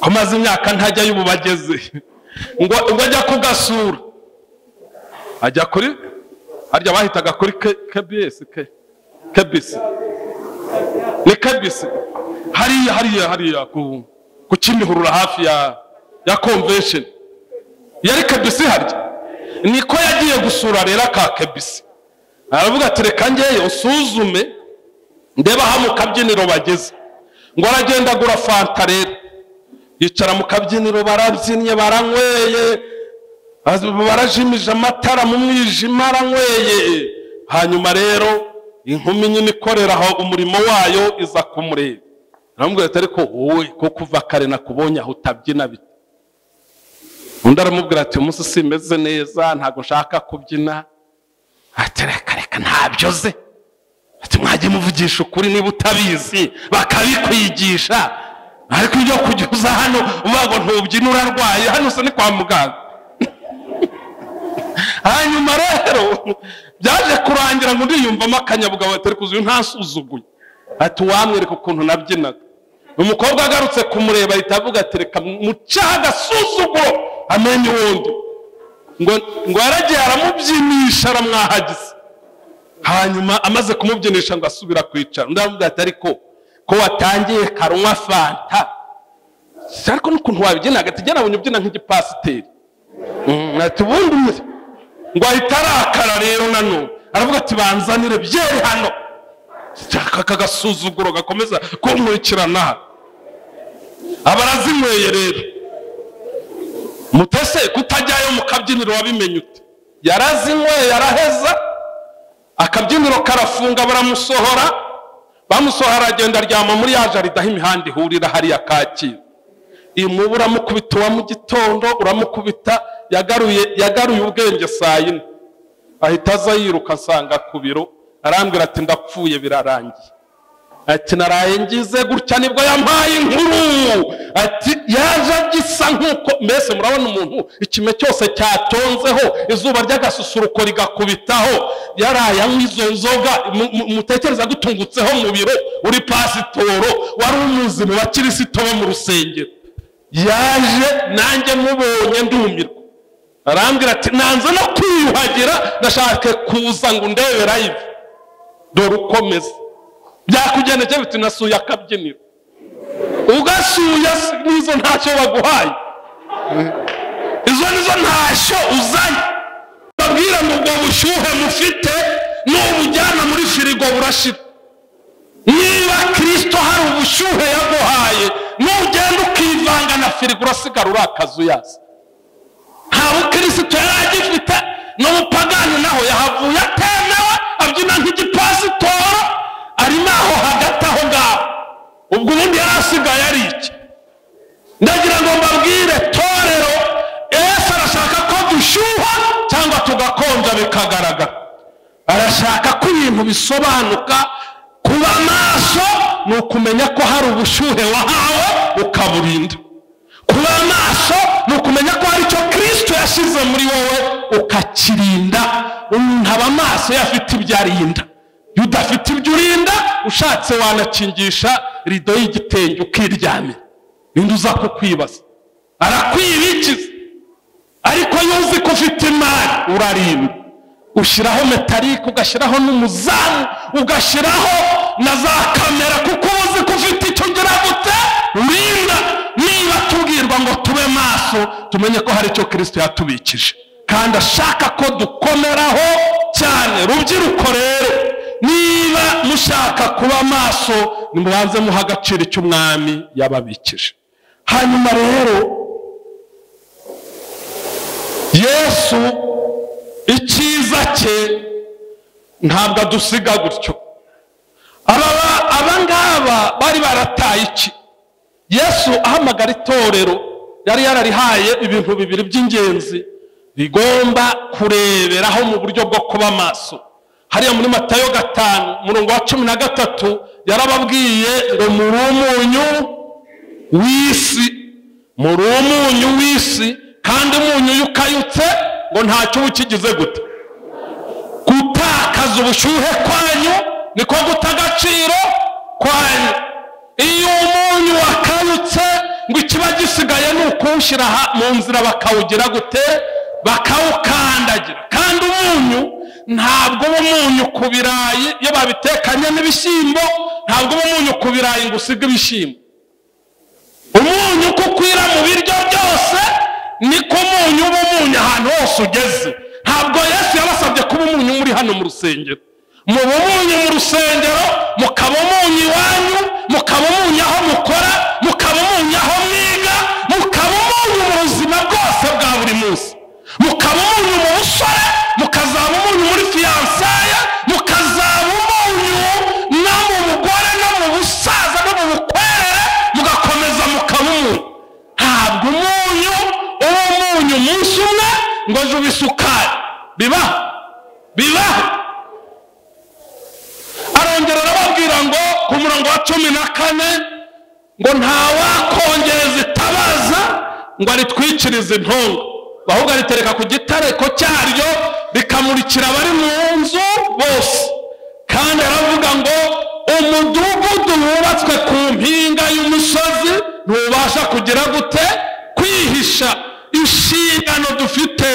ko maze imyaka ntajya y'ububageze, ngo ajya kugasura, ajya kuri harya bahitaga kuri KBS, KBC, ni KBC hariya hariya hariya ku Kimihurura hafi ya convention, yari KBC harya. Niko yagiye gusura rero ka KBC, aravuga ati reka ngeyo usuzume ndeba aho mu kabyiniro bageze. Ngo aragenda agura fanta rero, yicara mu kabyiniro, barabyinnye, baranyweye, barajimije amatara mu mwijima, aranyweye. Hanyuma rero inkumi nyine ikorera aho umurimo wayo iza kumureba, aramubwira ati ariko wowe ko kuva kare nakubonye aho utabyina bite? Undi aramubwira ati umunsi simeze neza, ntabwo nshaka kubyina. Ati reka reka ntabyo ze. Ati mwajye muvugisha ukuri niba utabizi bakabikwigisha, ariko ibyo kujya uza hano uvuga ngo ntubyina urarwaye, hano se ni kwa muganga. Hanyuma rero byaje kurangira ngo ndiyumvamo akanyabugabo, atari kuzuye ntasuzuguye. Ati wamwereka ukuntu nabyinaga. Umukobwa agarutse kumureba ahita avuga ati reka mucaha agasuzuguro amenye uwundi. Ngo yaragiye aramubyinisha, aramwahagiza. Hanyuma amaze kumubyinisha ngo asubira kwicara, undi aramubwira ati ariko ko watangiye karunywa fanta, ariko n'ukuntu wabibyinaga, ati jya nabonye ubyina nk'igipasiteri. Ati ubundi ngo ahita arakara rero nanone, aravuga ati banzanire byeri hano. Aka gasuzuguro gakomeza kunkurikirana. Abarazinyweye rero. Mutese kutajyayo mu kabyiniro wabimenye ute? Yarazinyweye araheza, akabyiniro karafunga, baramusohora. Bamusohora aragenda aryama muri ya jaride aho imihanda ihurira hariya Kacyiru. Imubu uramukubita uwa mu gitondo, uramukubita, yagaruye ubwenge saa yine. Ahita aza yiruka asanga ku biro, arambwira ati ndapfuye birarangiye. Ati naraye ngize gutya nibwo yampaye inkuru. Ati yaje agisa nkuko mbese murabona umuntu ikime cyose cyatonzeho, izuba ry'agasusuruko rigakubitaho, yaraye anywa izo nzoga. Mutekereza gutungutseho mu biro uri pasitoro, wari umuzi mu bakirisito bo mu rusengero. Yaje nanjye mubonye ndumirwa, arambwira ati nanze no kwiyuhagira, ndashaka kuza ngo ndebe live, dore ukomeze. Byakugendekeye biti nasuye akabyiniro, ugasuye nizo ntacyo baguhaye, izo nizo ntacyo uzanye. Babwira ngo ubwo bushyuhe mufite nubujyana muri firigo burashira. Niba ubushyuhe yaguhaye, nugenda ukivanga na firigo urasigara uri akazuyaza. Nta bukirisitu yari agifite, n'ubupagani naho yahavuye atemewe, abyina nk'igipasitoro, arimo aho hagati aho ngaho. Ubwo ubundi yari asigaye ari iki? Ndagira ngo mbabwire torero, Yesu arashaka ko dushyuha cyangwa tugakonja bikagaragara. Arashaka ko ibintu bisobanuka. Kuba maso ni ukumenya ko hari ubushyuhe wahawe ukaburinda. Kuba maso ni ukumenya ko hari icyo Kristo yashyize muri wowe ukakirinda. Umuntu aba maso afite ibyo arinda. Iyo udafite ibyo urinda, ushatse wanakingisha rido y'igitenge ukiryamira, ninde uza kukwibaza? Arakwibikiza. Ariko iyo uzi ko ufite imari urarinda, ushyiraho metalike, ugashyiraho n'umuzamu, ugashyiraho na za kamera, kuko uzi ko ufite icyo ugira gute urinda. Niba tubwirwa ngo tube maso, tumenye ko hari icyo Kristo yatubikije kandi ashaka ko dukomeraho cyane. Rubyiruko rero, niba mushaka kuba maso, nimubanze muha agaciro icyo umwami yababikije. Hanyuma rero Yesu icyiza cye ntabwo adusiga gutyo. Aba ngaba bari barataye iki? Yesu ahamagara itorero yari yararihaye ibintu bibiri by'ingenzi rigomba kureberaho mu buryo bwo kuba maso. Hariya muri Matayo 5 umurongo wa 13 yarababwiye ngo muri umunyu w'isi, muri umunyu w'isi, kandi umunyu iyo ukayutse ngo ntacyo uba ukigize gute. Gutakaza ubushyuhe kwanyu niko guta agaciro kwanyu. Iyo umunyu wakayutse ngo ikiba gisigaye ni ukuwushyira mu nzira bakawugira gute, bakawukandagira. Kandi umunyu ntabwo uba umunyu ku birayi iyo babitekanye n'ibishyimbo, ntabwo uba umunyu ku birayi ngo usige ibishyimbo. Umunyu uko ukwira mu biryo byose niko umunyu uba umunyu ahantu hose ugeze. Ntabwo Yesu yabasabye kuba umunyu muri hano mu rusengero. Muba umunyu mu rusengero, mukaba umunyu iwanyu, mukaba umunyu aho mukora, mukaba umunyu aho mwiga, mukaba umunyu mu buzima bwose bwa buri munsi. Mukaba umunyu mu busore, mukazaba umunyu muri fiyansaye, mukazaba umunyu no mu bugore no mu busaza no mu bukwerere, mugakomeza mukaba umunyu. Ntabwo umunyu uba umunyu umunsi umwe ngo ejo ube isukari. Bibaho, bibaho. Arongera arababwira ngo ku murongo wa 14 ngo ntawakongeza itabaza ngo aritwikirize intongo, ahubwo aritereka ku gitareko cyaryo rikamurikira abari mu nzu bose. Kandi aravuga ngo umudugudu wubatswe ku mpinga y'umusozi ntubasha kugira gute kwihisha. Inshingano dufite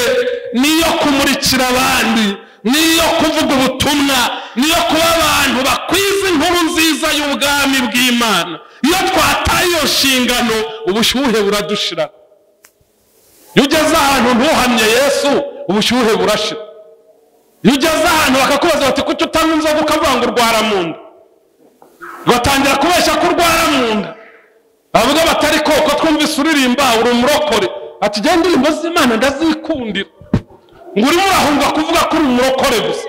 niyo kumurikira abandi, niyo kuvuga ubutumwa, niyo kuba abantu bakwiza inkuru nziza y'ubwami bw'Imana. Iyo twataye iyo nshingano ubushyuhe buradushira. Iyo ugeze ahantu ntuhamye Yesu, ubushyuhe burashira. Iyo ugeze ahantu bakakubaza bati kuki utanywa inzoga ukavuga ngo urwara mu nda, batangira kubeshya ko urwara mu nda. Bavuga batari koko twumvise uririmba uri umurokore, ati jya indirimbo z'Imana ndazikundira. Ngo urimo urahunga kuvuga ko uri umurokore gusa.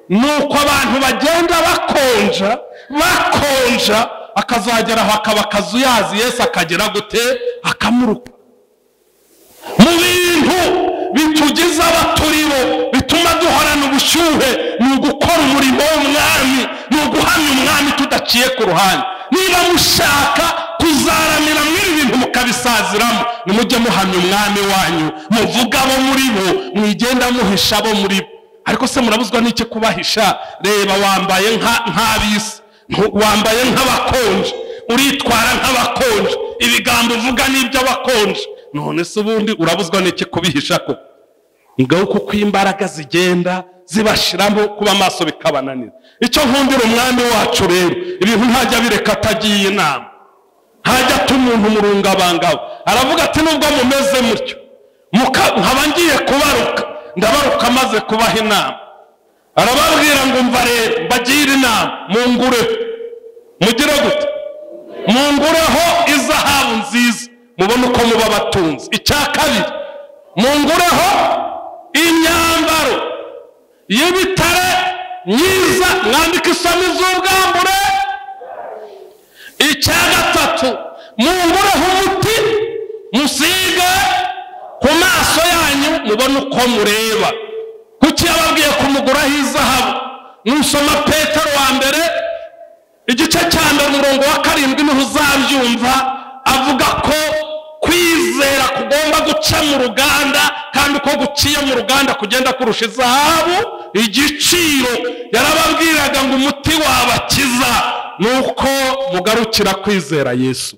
Nuko abantu bagenda bakonja bakonja, akazagera aho akaba akazuyazi, Yesu akagera gute akamuruka. Mu bintu bitugize abaturibo bituma duhorana ubushyuhe ni ugukora umurimo w'umwami, ni uguhamya umwami tudaciye ku ruhande. Niba mushaka kuzaramira muri ibintu mukabisaziramo, nimujye muhamya umwami wanyu, muvuga abo muri bo, mwigenda muhisha abo muri bo. Ariko se murabuzwa n'iki kubahisha? Reba wambaye nk'abisi, wambaye nk'abakonje, uritwara nk'abakonje, ibigambo uvuga n'iby'abakonje. None se ubundi urabuzwa n'iki kubihisha ko? Ngaho kuko imbaraga zigenda zibashiramo kuba amaso bikabananira. Icyo nkundira umwami wacu rero, ibintu ntajya bireka atagiye inama, ntajya atuma umuntu murungabangawe. Aravuga ati nubwo mumeze mutyo, nkaba ngiye kubaruka, ndabaruka maze kubaha inama. Arababwira ngo mva rero mbagire inama, mungure, mugire gute, Mungureho izahabu nziza mubone uko muba batunze. Icya kabiri, mungureho imyambaro y'ibitare myiza, mwambike isoni z'ubwambure. Icya gatatu, mungureho umuti musige ku maso yanyu mubone uko mureba. Kuki yababwiye kumuguraho izahabu? Nusoma Petero wa mbere igice cya mbere umurongo wa 7 niho uzabyumva, avuga ko kwizera kugomba guca mu ruganda, kandi uko guciye mu ruganda kugenda kurusha izahabu igiciro. Yarababwiraga ngo umuti wabakiza nuko mugarukira kwizera Yesu.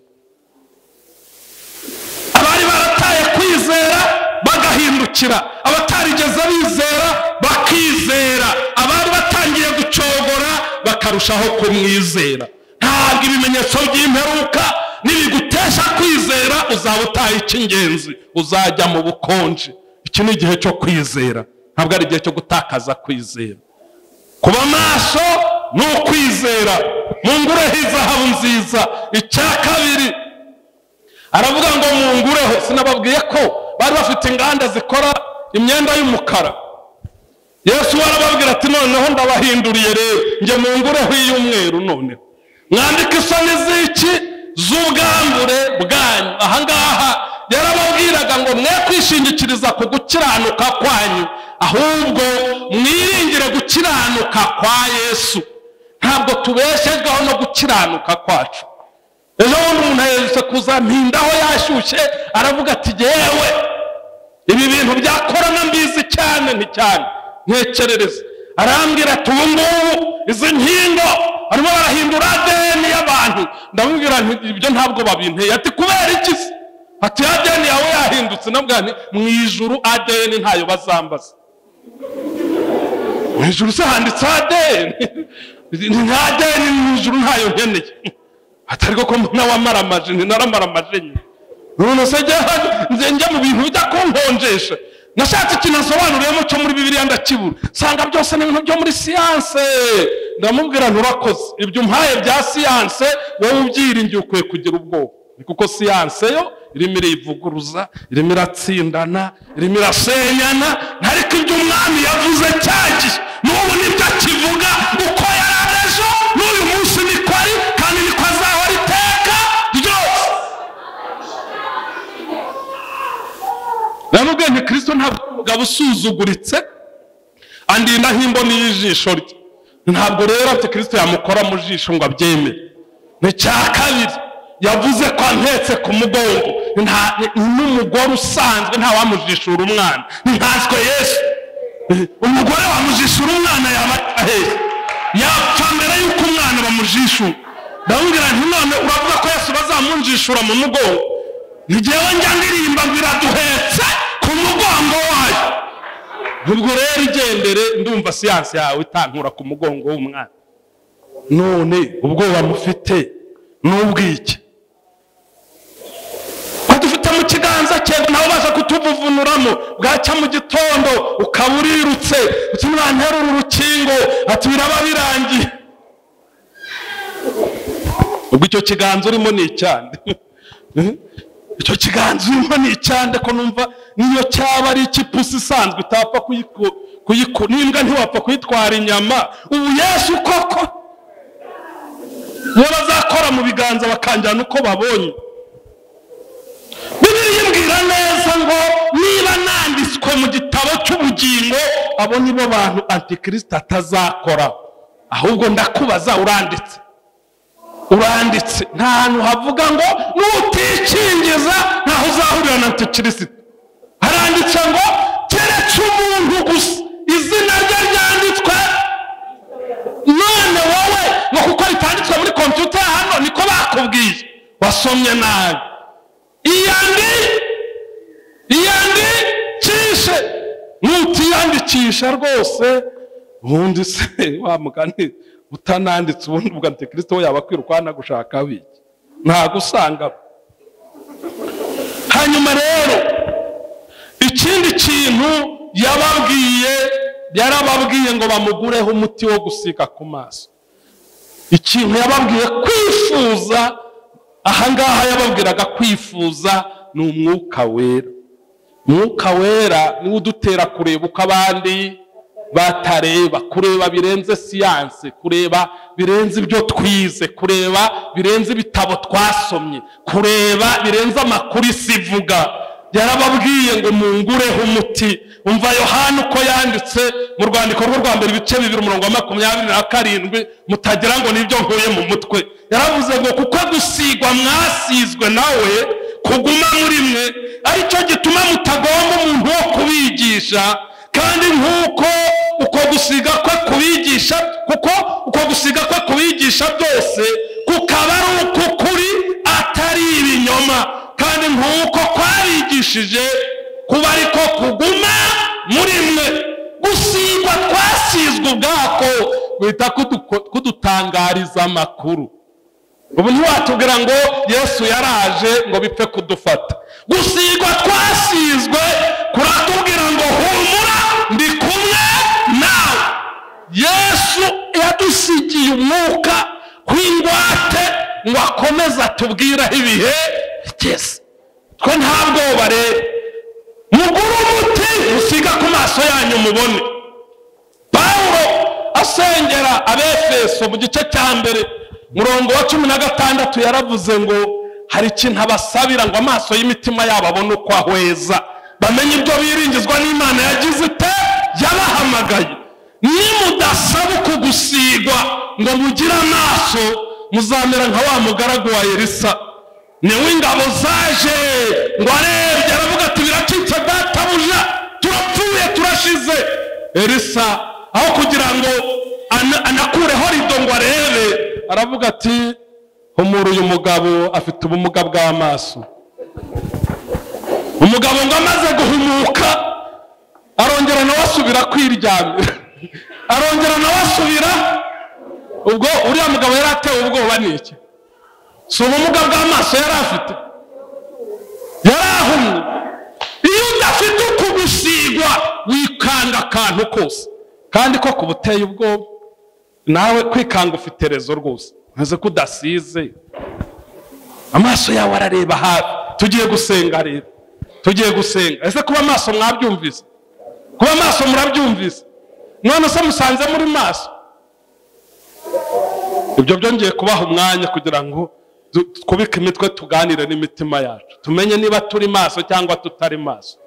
Abari barataye kwizera bagahindukira, abatarigeze bizera bakizera, abari batangiye gucogora bakarushaho kumwizera. Ntabwo ibimenyetso by'imperuka nibigutesha kwizera uzaba utaye icy'ingenzi, uzajya mu bukonje. Iki ni igihe cyo kwizera, ntabwo ari igihe cyo gutakaza kwizera. Kuba maso ni ukwizera. Mungureho izahabu nziza. Icya kabiri aravuga ngo mungureho. Sinababwiye ko bari bafite inganda zikora imyenda y'umukara? Yesu arababwira ati noneho ndabahinduriye rero, njye mungureho iy'umweru, noneho mwandike isoni z'iki? Z'ubwambure bwanyu. Ahangaha yarababwiraga ngo mwe kwishingikiriza ku gukiranuka kwanyu, ahubwo mwiringire gukiranuka kwa Yesu. Ntabwo tubeshejweho no gukiranuka kwacu. Ejo bundi umuntu aherutse kuzampindaho yashyushye, aravuga ati yewe ibi bintu bya korona mbizi cyane, nti cyane ntekerereza. Arambwira ati ubu ngubu izi nkingo barimo barahindura ADN y'abantu. Ndamubwira nti ibyo ntabwo babinteye. Ati kubera iki se? Ati ADN yawe yahindutse. Ndamubwira nti mu ijuru ADN ntayo bazambaza. Mu ijuru se handitse ADN? Nta ADN mu ijuru ntayo nkeneye. Atari ko mbona wamaramaje, naramaramaje nyine. None se njya mu bintu bijya kunkonjesha. Nashatse ikintu nsobanuriyemo cyo muri Bibiliya ndakibura, nsanga byose ni ibintu byo muri siyanse. Ndamubwira nturakoze, ibyo umpaye bya siyanse wowe ubyiringiye ukwiye kugira ubwoba, kuko siyanse yo irimo irivuguruza, irimo iratsindana, irimo irasenyana. Ariko ibyo umwami yavuze cyagiye n'ubu nibyo akivuga, uko yari ejo n'uyu munsi niko ari, kandi niko azahora iteka ryose. Ndamubwiye nti Kristo ntabwo umugabo usuzuguritse, andinda nk'imboni y'ijisho rye. Ntabwo rero ati Kristo yamukora mu jisho ngo abyemere. Ni cya kabiri yavuze ko antetse ku mugongo, n'umugore usanzwe nta wamujishura umwana, nkanswe Yesu. Umugore wamujishura umwana yaba ahehe, yapfa mbere y'uko umwana bamujishura. Ndamubwira nti none uravuga ko Yesu bazamunjishura mu mugongo? Njyewe njya ndirimba ngo iraduhetse ku mugongo wayo. Ubwo rero igendere, ndumva siyanse yawe itankura ku mugongo w'umwana. None ubwoba mufite n'ubwiki? Ko dufite mu kiganza cye nawe ubasha kutuvuvunuramo, bwacya mu gitondo ukaba urirutse uti ntibanterura urukingo, ati biraba birangiye. Ubwo icyo kiganza urimo ni icyande. Icyo kiganza urimo ni icyande, ko numva niyo cyaba ari icy'ipusi isanzwe utapfa n'imbwa ntiwapfa kuyitwara inyama. Ubu Yesu koko niyo bazakora mu biganza bakanjyana uko babonye. Bibiliya imbwira neza ngo niba nanditswe mu gitabo cy'ubugingo, abo nibo bantu Antikristo atazakora. Ahubwo ndakubaza, uranditse? Uranditse. Nta hantu havuga ngo nutikingiza ntaho uzahurira na Antikristo. Haranditse ngo keretse umuntu gusa izina rye ryanditswe. None wowe ngo kuko ritanditswe muri kompiyuta hano niko bakubwiye, wasomye nabi. Iyandikishe, nutiyandikisha rwose ubundi se wa mugani utananditse, ubundi ubwo Antikristo we yaba akwirukana gushaka biki, ntago usanga. Hanyuma rero ikindi kintu yababwiye, yarababwiye ngo bamugureho umuti wo gusiga ku maso. Ikintu yababwiye kwifuza Ahangaha yababwiraga kwifuza ni umwuka wera. Umwuka wera niwo udutera kureba uko abandi batareba, kureba birenze siyanse, kureba birenze ibyo twize, kureba birenze ibitabo twasomye, kureba birenze amakuru isi ivuga. Yarababwiye ngo mungureho umuti. Umva Yohana uko yanditse mu rwandiko rwe rwa mbere ibice 2 umurongo wa 27, mutagira ngo nibyo nkuye mu mutwe. Yaravuze ngo kuko gusigwa mwasizwe nawe kuguma muri mwe, aricyo gituma mutagomba umuntu wo kubigisha, kandi nkuko uko gusiga kwe kubigisha, kuko uko gusiga kwe kubigisha byose kukaba ari ukuri atari ibinyoma, kandi nkuko kwabigishije kuba ariko kuguma muri mwe. Gusigwa twasizwe ubwako guhita kudutangariza amakuru. Ubu ntiwatubwira ngo Yesu yaraje ngo bipfe kudufata. Gusigwa twasizwe kuratubwira ngo humura ndi kumwe nawe. Yesu yadusigiye umwuka w'ingwate ngo akomeze atubwire aho ibihe bigeze. Twe nta bwoba rero. Mugure umuti usiga ku maso yanyu mubone. Pawulo asengera Abefeso mu gice cya 1 murongo wa 16 yaravuze ngo hari ikintu abasabira ngo amaso y'imitima yabo abone uko ahweza, bamenye ibyo biringizwa n'Imana yagize ite yabahamagaye. Nimudasaba uku gusigwa ngo mugire amaso, muzamera nka wa mugaragu wa Elisa. Niwe ingabo zaje ngo arebye aravuga ati biracitse databuja, turapfuye turashize. Elisa aho kugira ngo anakureho rido ngo arebe, aravuga ati humura, uyu mugabo afite ubumuga bw'amaso. Umugabo ngo amaze guhumuka arongera nawe asubira kwiryamira, arongera nawe asubira. Ubwo uriya mugabo yari atewe ubwoba n'iki? Si ubumuga bw'amaso yari afite, yari ahumye. Iyo udafite ukugusigwa wikanga akantu kose, kandi ko kubuteye ubwoba. Nawe kwikanga ufite rezo rwose, ntaze ko udasize amaso yawe arareba hafi. Tugiye gusenga rero, tugiye gusenga. Ese kuba amaso mwabyumvise? Kuba amaso murabyumvise? None se musanze muri maso? Ibyo byongeye kubaha umwanya kugira ngo twubike imitwe, tuganire n'imitima yacu, tumenye niba turi maso cyangwa tutari maso.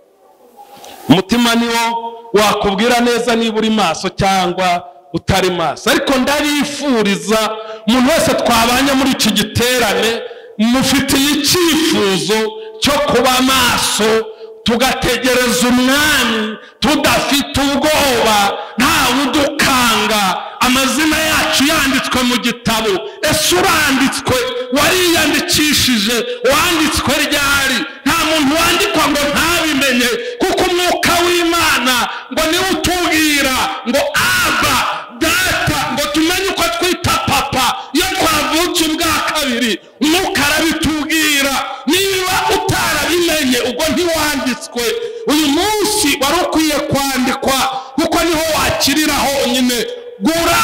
Umutima niwo wakubwira neza niba uri maso cyangwa utari maso. Ariko ndabifuriza umuntu wese twabanye muri iki giterane, mufitiye icyifuzo cyo kuba maso, tugategereza umwami tudafite ubwoba, ntawe udukanga. Amazina yacu yanditswe mu gitabo. Ese uranditswe? Wariyandikishije? Wanditswe ryari? Nta muntu wandikwa ngo ntabimenye, kuko umwuka w'Imana ngo niwe utubwira ngo Aba Data, ngo tumenye uko twita papa iyo twavutse ubwa kabiri. Umwuka arabitubwira. Niba utarabimenye ubwo ntiwanditswe. Uyu munsi wari ukwiye kwandikwa, kuko niho wakirira honyine. Gura,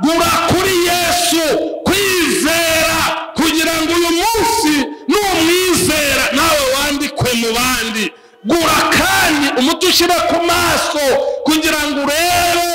gura kuri Yesu kwizera, kugira ngo uyu munsi numwizera nawe wandikwe mu bandi. Gura kandi umuti ushyire ku maso kugira ngo urebe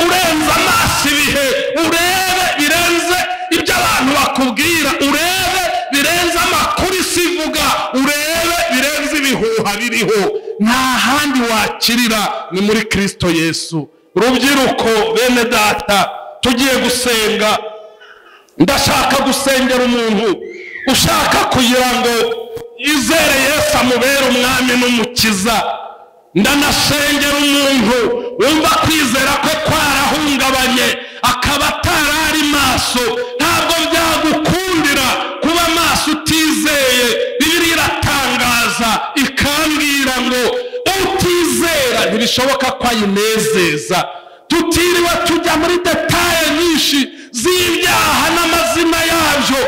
urenze amaso ibihe, urebe birenze ibyo abantu bakubwira, urebe birenze amakuru isi ivuga, urebe birenze ibihuha biriho. Nta handi wakirira ni muri Kristo Yesu. Rubyiruko bene data, tugiye gusenga. Ndashaka gusengera umuntu ushaka kugira ngo yizere Yesu amubere umwami n'umukiza. Ndanasengera umuntu wumva kwizera kwe kwarahungabanye, akaba atarari maso. Ntabwo byagukundira kuba maso utizeye. Bibiliya iratangaza ikambwira ngo utizera ntibishoboka ko ayinezeza. Tutiriwe tujya muri detaye nyinshi z'ibyaha n'amazina yabyo,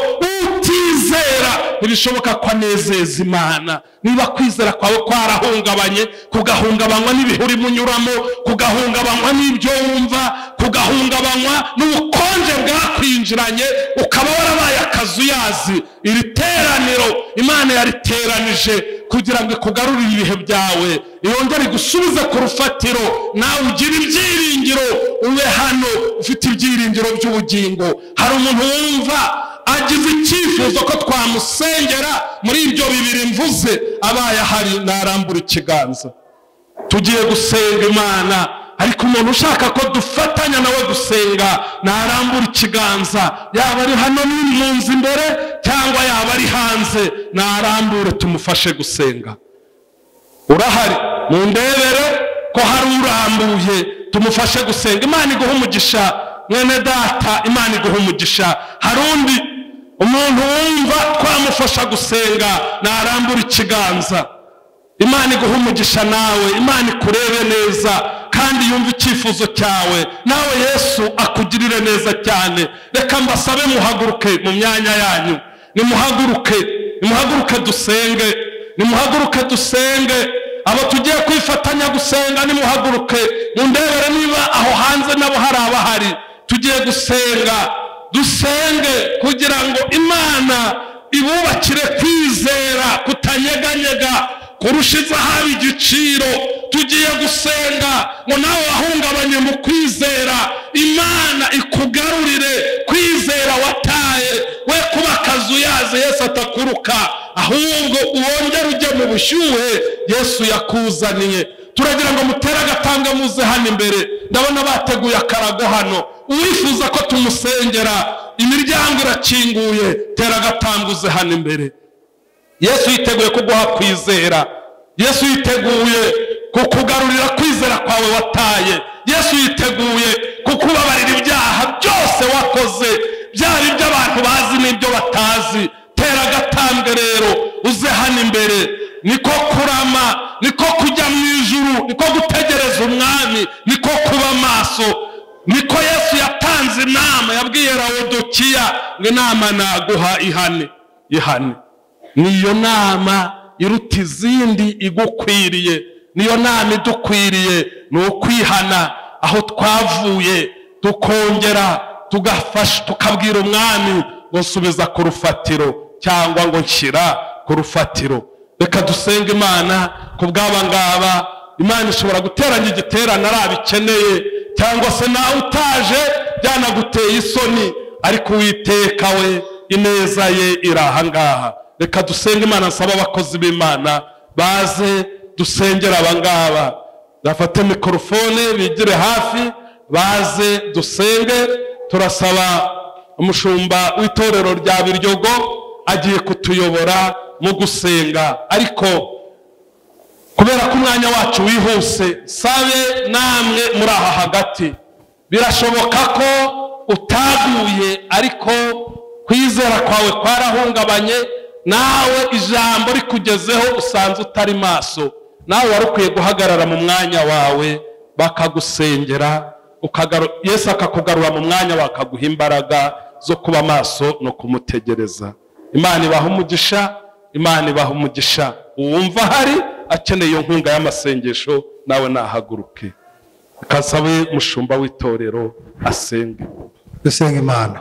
utizera ntibishoboka ko anezeza Imana. Niba kwizera kwawe kwarahungabanye, kugahungabanywa n'ibihe urimo unyuramo, kugahungabanywa n'ibyo wumva, kugahungabanywa n'ubukonje bwakwinjiranye, ukaba warabaye akazu akazuyazi. Iri teraniro Imana yariteranije kugira ngo ikugarurire ibihe byawe, yongere igusubize ku rufatiro, nawe ugire ibyiringiro, ube hano ufite ibyiringiro by'ubugingo. Hari umuntu wumva agize icyifuzo ko twamusengera muri ibyo bibiri mvuze, abaye ahari narambura ikiganza. Tugiye gusenga Imana, ariko umuntu ushaka ko dufatanya nawe gusenga narambura ikiganza, yaba ari hano mu nzu imbere cyangwa yaba ari hanze, narambure tumufashe gusenga. Urahari mundebere ko hari urambuye, tumufashe gusenga. Imana iguhe umugisha mwene data, Imana iguhe umugisha. Hari undi umuntu wumva twamufasha gusenga, narambura ikiganza. Imana iguhe umugisha nawe, Imana ikurebe neza kandi yumve icyifuzo cyawe, nawe Yesu akugirire neza cyane. Reka mbasabe muhaguruke mu myanya yanyu, nimuhaguruke, nimuhaguruke dusenge, nimuhaguruke dusenge. Abo tugiye kwifatanya gusenga nimuhaguruke, mundebere niba aho hanze nabo hari abahari. Tugiye gusenga, dusenge kugira ngo Imana ibubakire kwizera kutanyeganyega kurusha izahabu igiciro. Tugiye gusenga ngo nawe wahungabanye mu kwizera, Imana ikugarurire kwizera wataye. We kuba akazuyaze Yesu atakuruka, ahubwo uwongere ujye mu bushyuhe Yesu yakuzaniye. Turagira ngo mutere agatambwe muze hano imbere, ndabona bateguye akarago hano. Uwifuza ko tumusengera, imiryango irakinguye, tera agatambwe uze hano imbere. Yesu yiteguye kuguha kwizera, Yesu yiteguye kukugarurira kwizera kwawe wataye, Yesu yiteguye kukubabarira ibyaha byose wakoze, byaba iby'abantu bazi n'ibyo batazi. Tera agatambwe rero uze hano imbere. Niko kurama, niko kujya mu ijuru, niko gutegereza umwami, niko kuba maso. Niko Yesu yatanze inama, yabwiye Laodikiya ngo inama naguha ihane, ihane. Niyo nama iruta izindi igukwiriye, niyo nama idukwiriye, ni ukwihana aho twavuye, tukongera tugafasha, tukabwira umwami ngo nsubiza ku rufatiro cyangwa ngo nshyira ku rufatiro. Reka dusenge Imana ku bw'aba ngaba. Imana ishobora guteranya igiterane ari abikeneye, cyangwa se nawe utaje byanaguteye isoni, ariko Uwiteka we ineza ye iri aha ngaha. Reka dusenge Imana. Nsaba abakozi b'Imana baze dusengera aba ngaba, bafate mikorofone bigire hafi, baze dusenge. Turasaba umushumba w'itorero rya Biryogo agiye kutuyobora mu gusenga, ariko kubera ko umwanya wacu wihuse, sabe namwe muri aha hagati, birashoboka ko utaguye ariko kwizera kwawe kwarahungabanye, nawe ijambo rikugezeho usanze utari maso, nawe wari ukwiye guhagarara mu mwanya wawe bakagusengera, Yesu akakugarura mu mwanya wakaguha imbaraga zo kuba maso no kumutegereza. Imana ibaha umugisha, Imana ibaha umugisha. Uwumva hari akeneye iyo nkunga y'amasengesho nawe nahaguruke. Kasabe mushumba w'itorero asenge. Dusenga Imana.